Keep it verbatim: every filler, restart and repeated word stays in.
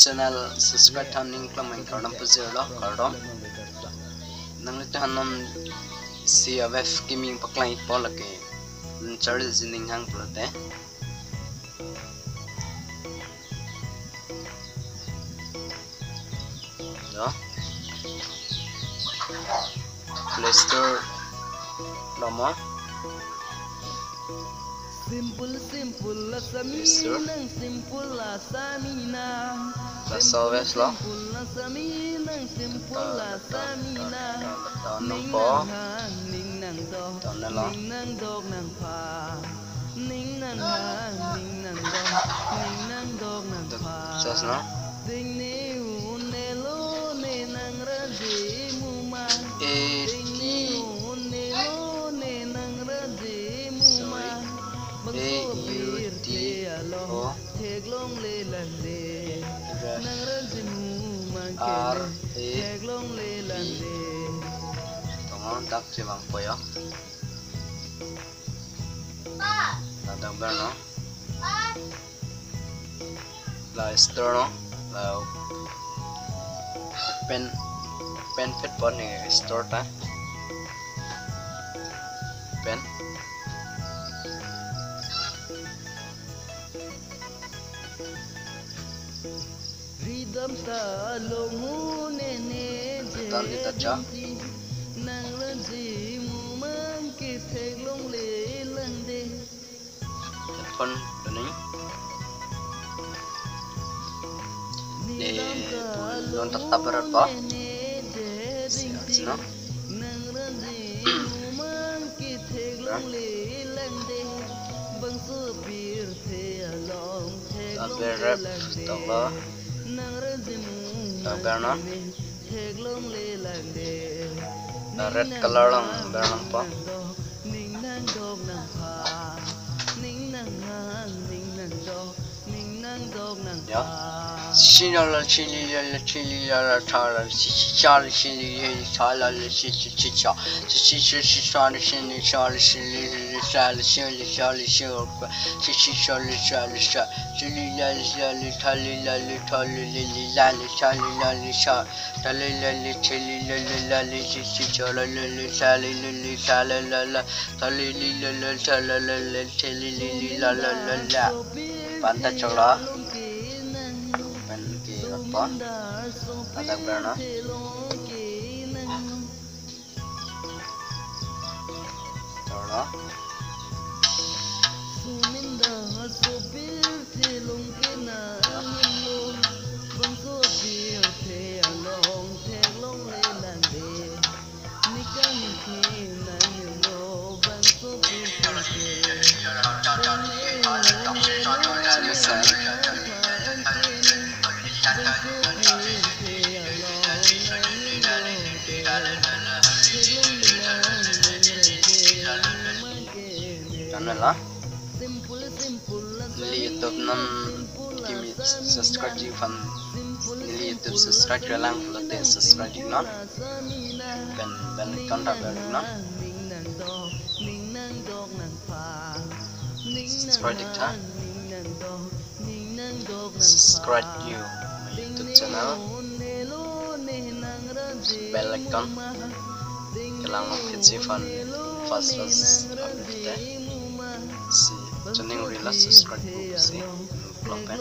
channel subscribe than ning klam kardom pajirlo, kardom. Nanglitum aphan non si a wave kimi paklang-ikpo lake. Nang charli si ning hang pulote. Yo. Play Store lo mo. Simple, simple, la Play Store. Simple, la Laso a wave lo. Simple, la simple, la download nangpo. Download lo. Just now. A T. Sorry. A U T O. R A V. Tong dak chevangpo yo. Ladak ber no. La store no. La open, open pet pon ni store ta. Open. Ridam ta long hu ne ne je. Ridam ta cha. Nang ranji mumang ke theklongle lang de. Headphone doning. Ne, non tap tap berat po. Si, si no. Tap berep tong lo. Tap ber non. Red color along ber nangpo. Ya. Shinala, shilila, shilila, thala, shi, shi, shala, shili, shala, shi, shi, shi, sha, shi, shi, shi, shi, shala, shili, shala, shili, shala, shili, shala, shili, shala, shi, shi, shala, shala, sha, shilila, shala, thalila, thalila, lila, shalila, sha. Talilili, chililili, lali, chichi, chololili, salilili, salalala, talilili, salalili, chililili, lalalala. Panta choklo. Pen ki rotpo. Ladak ber non. Tolo. Channel la. Neli YouTube non kimi subscribe ji aphan. Neli YouTube subscribe kelang pulote subscribe non. Pen bell icon ta ber non. Subscribe dik tha. Subscribe you my YouTube channel. Bell icon. Kelang long kit si aphan first first update te. Si channel rila subscribe pu si. Klong pen.